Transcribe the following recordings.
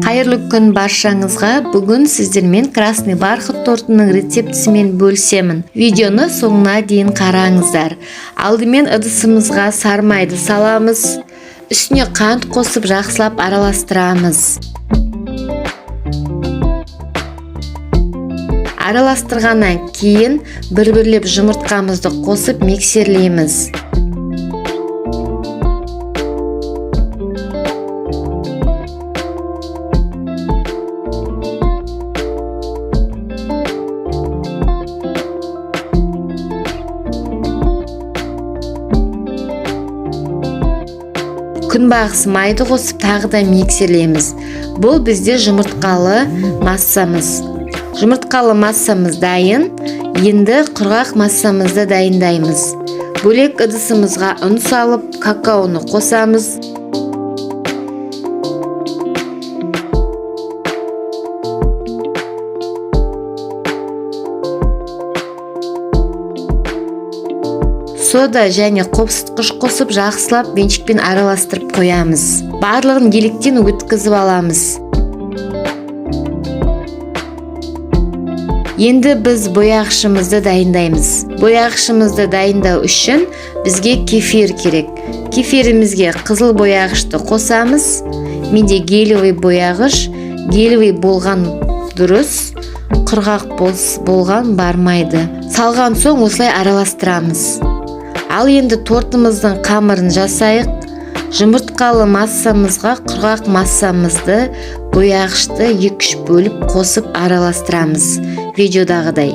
Қайырлы күн баршаңызға! Бүгін сіздермен красный бархат тортының рецептісімен бөлісемін. Видеоны соңына дейін қараңыздар. Алдымен ыдысымызға сармайды саламыз, үстіне қант қосып, жақсылап араластырамыз. Араластырғаннан кейін бір-бірлеп жұмыртқамызды қосып, миксерлейміз. Күнбағыс майды қосып, тағы да миксерлейміз. Бұл бізде жұмыртқалы массамыз. Жұмыртқалы массамыз дайын. Енді құрғақ массамызды дайындаймыз. Бөлек ыдысымызға ұн салып, какаоны қосамыз. Сода және қопсытқыш қосып, жақсылап венчикпен араластырып қоямыз. Барлығын електен өткізіп аламыз. Енді біз бояғышымызды дайындаймыз. Бояғышымызды дайындау үшін бізге кефир керек. Кефирімізге қызыл бояғышты қосамыз. Менде гелевый бояғыш. Гелевый болған дұрыс, құрғақ болған бармайды. Салған соң осылай араластырамыз. Ал енді тортымыздың қамырын жасайық. Жұмыртқалы массамызға құрғақ массамызды, бояғышты 2-3 бөліп қосып араластырамыз, видеодағыдай.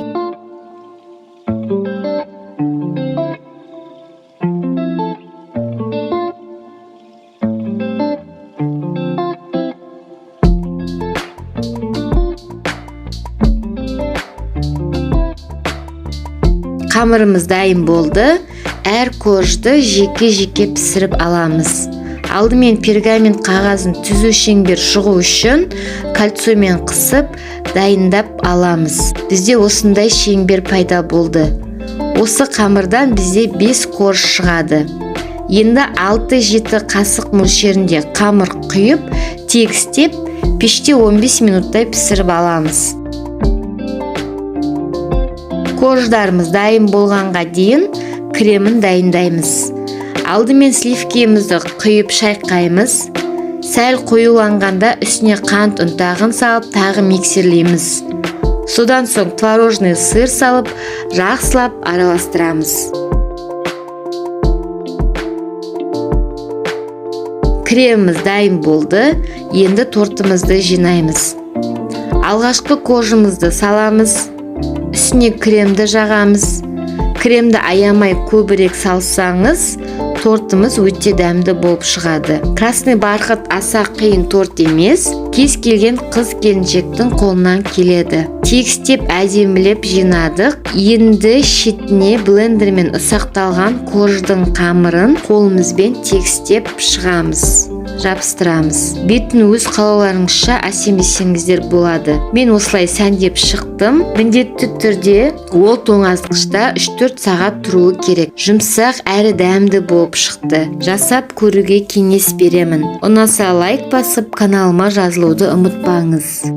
Қамырымыз дайын болды. Әр коржды жеке-жеке пісіріп аламыз. Алдымен пергамент қағазын түзу шеңбер шығу үшін кольцомен қысып дайындап аламыз. Бізде осындай шеңбер пайда болды. Осы қамырдан бізде 5 корж шығады. Енді 6-7 қасық мөлшерінде қамыр құйып, тегістеп, пеште 15 минуттай пісіріп аламыз. Корждарымыз дайын болғанға дейін кремін дайындаймыз. Алдымен сливкемізді құйып, шайқаймыз. Сәл қоюланғанда үстіне қант ұнтағын салып, тағы миксерлейміз. Содан соң творожный сыр салып, жақсылап араластырамыз. Креміміз дайын болды. Енді тортымызды жинаймыз. Алғашқы коржымызды саламыз, үстіне кремді жағамыз. Кремді аямай көбірек салсаңыз, тортымыз өте дәмді болып шығады. Красный бархат аса қиын торт емес, кез келген қыз келіншектің қолынан келеді. Тегістеп, әдемілеп жинадық. Енді шетіне блендермен ұсақталған корждың қамырын қолымызбен тегістеп шығамыз, жабыстырамыз. Бетін өз қалауларыңызша әсемдесеңіздер болады. Мен осылай сәндеп шықтым. Міндетті түрде ол тоңазытқышта 3-4 сағат тұруы керек. Жұмсақ әрі дәмді болып шықты. Жасап көруге кеңес беремін. Ұнаса, лайк басып, каналыма жазылуды ұмытпаңыз.